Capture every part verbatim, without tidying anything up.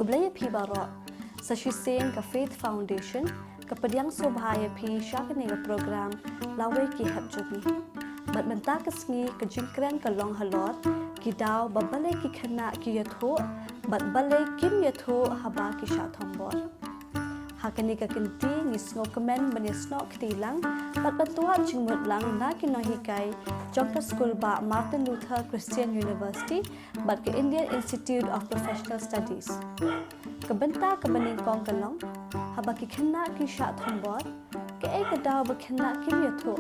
Khublei ïa phi baroh. Sa shisien ka Faith Foundation ka pdiang sngewbha ïa phi sha kane ka program Lawei ki Hep Jong Ngi. Bad mynta ka sngi ka jingkren ka long halor ki daw ba balei ki khynnah ki ïathuh bad balei kim ïathuh haba ki shah thombor. Ha kane ka kynti ngi sngewkmen ban ïasnoh kti lang bad ban tuah jingmut lang na ki nonghikai jong ka skul bah Martin Luther Christian University bad ka Indian Institute of Professional Studies. Ka bynta kaba nyngkong ka long, haba ki khynnah ki shah thombor, kaei ka daw ba khynnah kim ïathuh.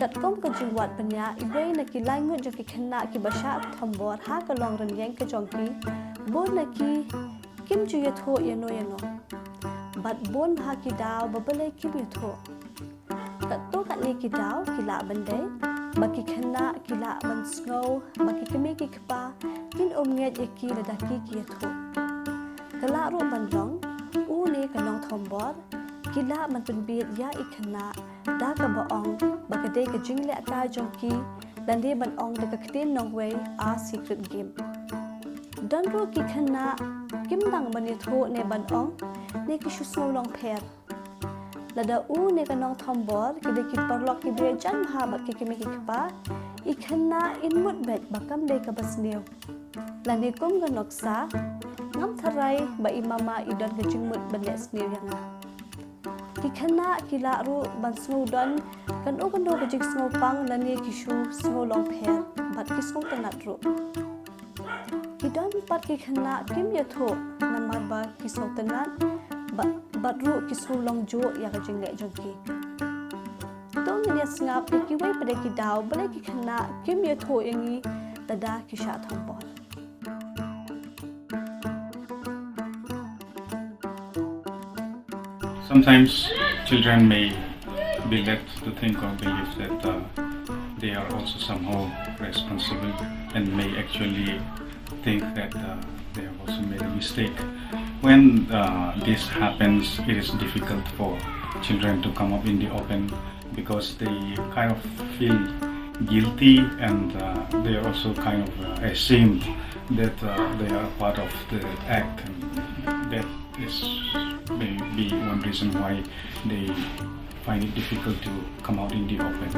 Katkum ka jingwad bniah iwei na ki lai ngut jong ki khynnah kiba shah thombor ha ka long rynïeng ka jong ki, bun na ki kim ju ïathuh ïano ïano. Bad bun ha ki daw ba balei kim ïathuh. Katto katne ki daw ki lah ban dei ba ki khynnah ki lah ban sngew ba ki kmie ki kpa kin ym ngeit ïa ki lada ki ki ïathuh. Ka lah ruh ban long u ne ka nongthombor ki lah ban pynbit ïa i khynnah da kaba ong ba ka dei ka jinglehkai jong ki lane ban ong da ka ktien nongwei a secret game. Don ruh ki khynnah kim dang ban ïathuh ne ban ong ne ki shu sngew long pher. Lada u ne ka nongthombor ki dei ki paralok kiba ïajan bha bad ki kmie ki kpa, i khynnah in mut beit ba kam dei kaba sniew. Lane kum ka nuksa, ngam tharai ba i mama i don ka jingmut ban leh sniew ïa nga. Ki khynnah ki lah ruh ban sngew don kano kano ka jingsngewpang lane ki shu sngew long pher bad ki sngewtynnat ruh. Ki don pat ki khynnah kim ïathuh namar ba ki sngewtynnat bad ruh ki sngew long juh ïa ka jingleh jong ki. To ngin ïa sngap ïa kiwei pat de ki daw balei ki khynnah kim ïathuh ïa ngi lada ki shah thombor. Sometimes children may be led to think or believe that uh, they are also somehow responsible and may actually think that uh, they have also made a mistake. When uh, this happens, it is difficult for children to come up in the open because they kind of feel guilty and uh, they are also kind of uh, ashamed that uh, they are part of the act, and that is maybe one reason why they find it difficult to come out in the open.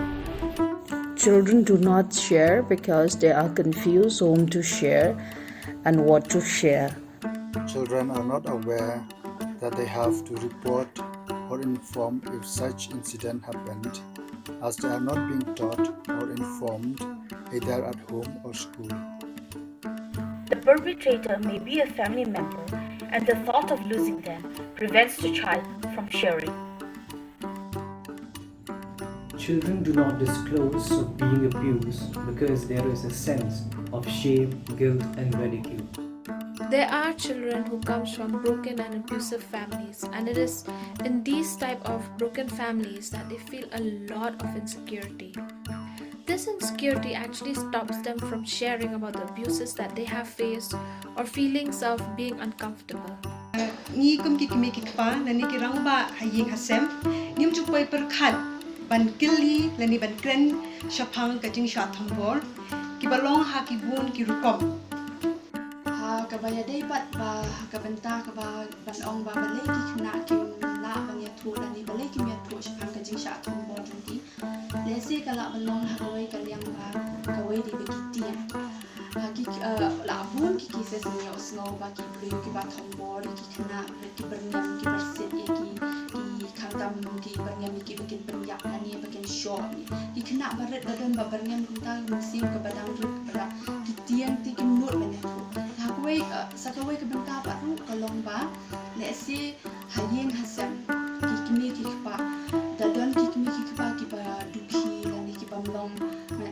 Children do not share because they are confused whom to share and what to share. Children are not aware that they have to report or inform if such incident happened, as they are not being taught or informed either at home or school. The perpetrator may be a family member, and the thought of losing them prevents the child from sharing. Children do not disclose of being abused because there is a sense of shame, guilt, and ridicule. There are children who come from broken and abusive families, and it is in these type of broken families that they feel a lot of insecurity. This insecurity actually stops them from sharing about the abuses that they have faced or feelings of being uncomfortable. Ngi kum ki kmie ki kpa lane ki rangbah ha ïing ha sem, ngim ju poi pyrkhat ban kylli lane ban kren shaphang ka jingshah thombor kiba long ha ki bun ki rukom. Ha kaba ïadei pat ba ha ka bynta kaba ban ong ba balei ki khynnah kim lah ban ïathuh lane balei kim ïathuh shaphang ka jingshah thombor jong ki. Lehse ka lah ban long ha kawei ka liang ba kawei dei ba ki tieng. Ha ki uh, lah bun ki cases ngi ïohsngew ba ki briew kiba thombor ïa ki khynnah bad ki byrngem ki byrsit ïa ki, ki khamtam ki byrngem ïa ki ba kin pynïap lane ba kin shoh. Ki khynnah barit ba don ba byrngem kumta mynsiem kaba dang rit kaba dang ki tieng te kim nud ban ïathuh. Ha kawei uh, sa kawei ka bynta pat ruh ka long ba lehse ha ïing ha sem ki kmie ki kpa da don ki kmie ki kpa kiba dukhi lane kiba mlong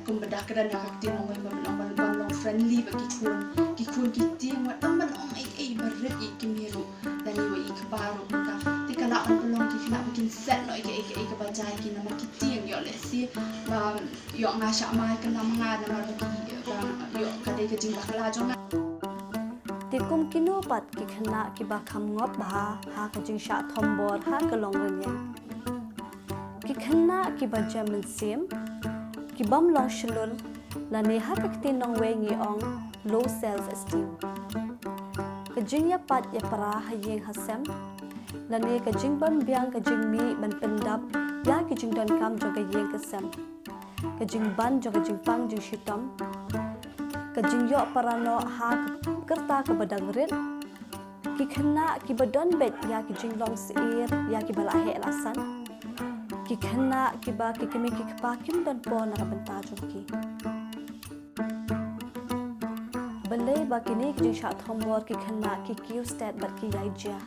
kumba da kren ha ka ktien nongwei ba mlong ban long friendly bad ki khun, ki khun ki tieng wat tang ban ong ei ei ba rit ïa i kmie ruh lane ïa i kpa ruh kumta. Te ka lah ban pynlong ki khynnah ba kin set noh ïa kaei kaei kaba jia ïa ki namar ki tieng ïoh lehse ba ïoh nga shah mai kynmaw nga namar ba ki ïoh ka dei ka jingbakla jong nga. Te kum kino pat ki khynnah kiba kham ngop bha ha ka jingshah thombor ha ka long rynïeng. Ki khynnah kiba jem mynsiem, kibym long shlur lane ha ka ktien nongwei ngi ong low self esteem. Ka Jingïapait ïapra ha ïing ha sem, lane ka jingbym biang ka jingmih ban pyndap ïa ki jingdonkam jong ka ïing ka sem. Ka jingban jong ka jingpang jingshitom. Ka jingïoh paranoh ha ka kyrta kaba dang rit. Ki khynnah kiba don beit ïa ki jinglong syier ïa kiba la heh la san. Ki khynnah kiba ki kmie ki kpa kim don por na ka bynta jong ki. Balei ba kine ki jingshah thombor ki khynnah ki kiew stet bad ki ïai jia?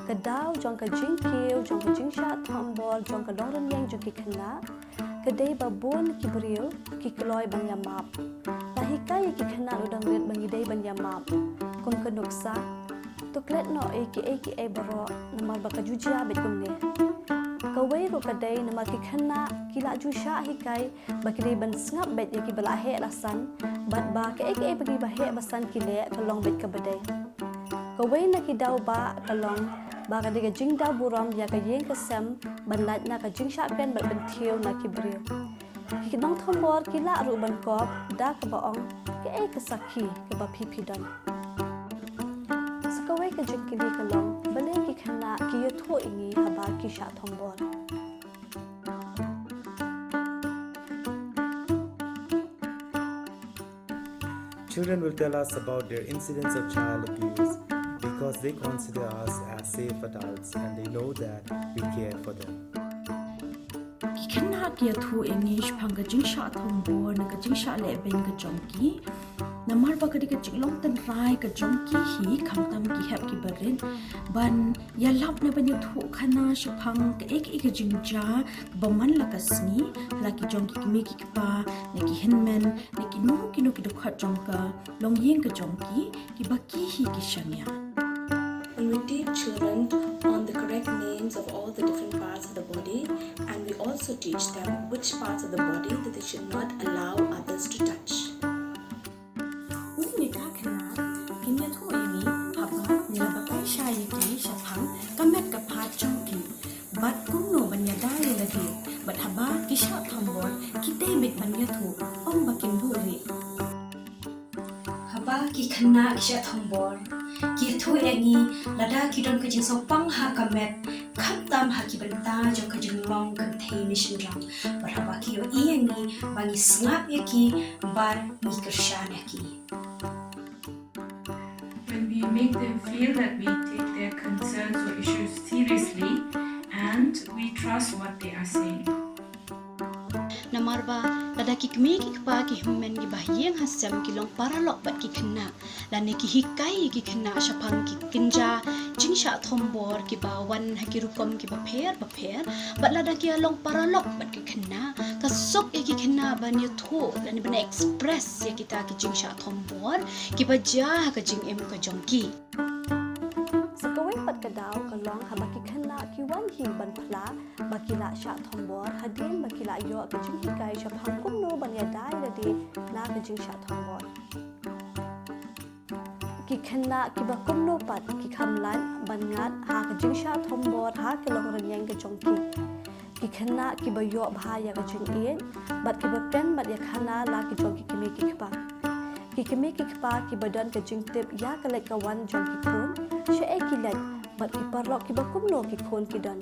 Ka daw jong ka jingkiew jong ka jingshah thombor jong ka longrynïeng jong ki khynnah ka dei ba bun ki briew ki kloi ban ïamap. La hikai ïa ki khynnah ruh dang rit ba ngi dei ban ïamap. Kum ka nuksa, to klet noh ïa kiei kiei baroh namar ba ka ju jia beit kumne. Kawei ruh ka dei namar ki khynnah ki la ju shah hikai ba ki dei ban sngap beit ïa kiba la heh la san, bad ba kaei kaei ba kiba heh ba san ki leh ka long beit kaba dei. Kawei na ki daw ba ka long ba ka dei ka jingdaw burom ïa ka ïing ka sem ban lait na ka jingshah kren bad ban thiew na ki briew. Ki nongthombor ki lah ruh ban kop da kaba ong, kaei ka sakhi kaba phi phi don? Sa kawei ka jingkylli ka long, balei ki khynnah ki ïathuh ïa ngi haba ki shah thombor? Children will tell us about their incidents of child abuse because they consider us as safe adults and they know that we care for them. Ki khynnah ki ïathuh ïa ngi shaphang ka jingshah thombor na ka jingshah lehbeiñ ka jong ki. Namar ba ka dei ka jinglong tynrai ka jong ki hi, khamtam ki hep ki barit, ban ïalap ne ban ïathuh khana shaphang kaei kaei ka jingjia ba man la ka sngi ha la ki jong ki kmie ki kpa, ne ki hynmen, ne kino kino ki dkhot jong ka longïing ka jong ki, kiba ki hi ki shaniah. When we teach children on the correct names of all the different parts of the body, and we also teach them which parts of the body that they should not allow others to touch. Une ka khynnah kin ïathuh ïa ngi haba ngi la batai shai ïa ki shaphang ka met ka phad jong ki, bad kumno ban ïada ïa lade, bad haba ki shah thombor ki dei beit ban ïathuh ym ba kin buhrieh. Haba ki khynnah ki shah thombor ki ïathuh ïa ngi lada ki don ka jingsngewpang ha ka met, khamtam ha ki bynta jong ka jinglong kynthei ne shynrang, bad haba ki ïohi ïa ngi ba ngi sngap ïa ki bad ngi kyrshan ïa ki. When we make them feel that we take their concerns or issues seriously and we trust what they are saying. Namar ba lada ki kmie ki kpa ki hynmen kiba ha ïing ha sem ki long paralok bad ki khynnah, lane ki hikai ïa ki khynnah shaphang ki kynja jingshah thombor kiba wan ha ki rukom kiba pher ba pher, bad lada ki long paralok bad ki khynnah, ka suk ïa ki khynnah ban ïathuh lane ban express ïa kita ki jingshah thombor kiba jia ha ka jingim ka jong ki. Sa kawei pat ka daw ka long haba ki khynnah ki wan hi ban phla ba ki la shah thombor hadien ba ki la ïoh ka jinghikai shaphang kumno ban ïada ïa lade na ka jingshah thombor. Ki khynnah kiba kumno pat ki kham lait ban ngat ha ka jingshah thombor ha ka longrynïeng ka jong ki. Ki khynnah kiba ïoh bha ïa ka jingïeit bad kiba kren bad ïakhana la ki jong ki kmie ki kpa. Ki kmie ki kpa kiba don ka jingtip ïa ka leit ka wan jong ki khun, shaei ki leit bad ki paralok kiba kumno ki khun ki don.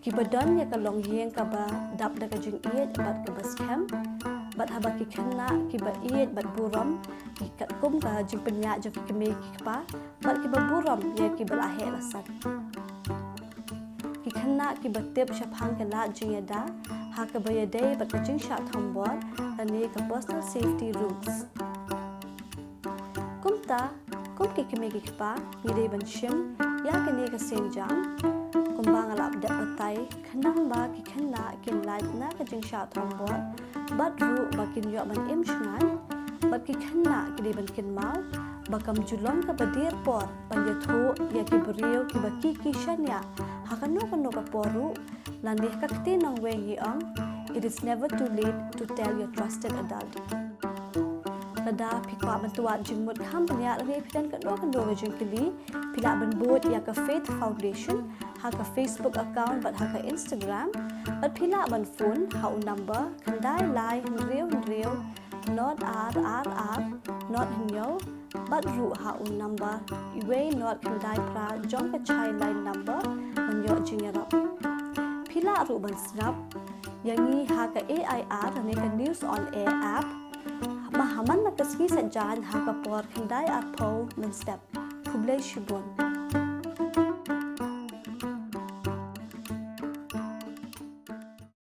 Kiba don ïa ka longïing kaba dap da ka jingïeit bad kaba skhem, bad haba ki khynnah kiba ïeit bad burom, ki katkum ka jingpynïaid jong ki kmie ki kpa bad kiba burom ïa kiba la heh la san. Ki khynnah kiba tip shaphang ka lad jingïada ha kaba ïadei bad ka jingshah thombor lane ka personal safety rules. Kumta, kum ki kmie ki kpa, ngi dei ban shim ïa kane ka sienjam kumba nga la dep batai, khnang ba ki khynnah kin lait na ka jingshah thombor bad ruh ba kin ïoh ban im shngaiñ. Bad ki khynnah ki dei ban kynmaw ba kam ju long kaba dier por ban ïathuh ïa ki briew kiba ki ki shaniah ha kano kano ka por ruh, lane ha ka ktien nongwei ngi ong, it is never too late to tell your trusted adult. Lada phi kwah ban tuat jingmut kham bniah lane phi don kano kano ka jingkylli, phi lah ban bud ïa ka Faith Foundation ha ka Facebook account bad ha ka Instagram, bad phi lah ban phone ha u number khyndai lai hynriew hynriew nod ar ar ar nod hynñiew bad ruh ha u number uwei nod khyndai phra jong ka Childline number ban ïoh jingïarap. Phi lah ruh ban sngap ïa ngi ha ka A I R ne ka News on Air app, ba ha man la ka sngi Saitjaiñ ha ka por khyndai arphew mynstep. Khublei shibun.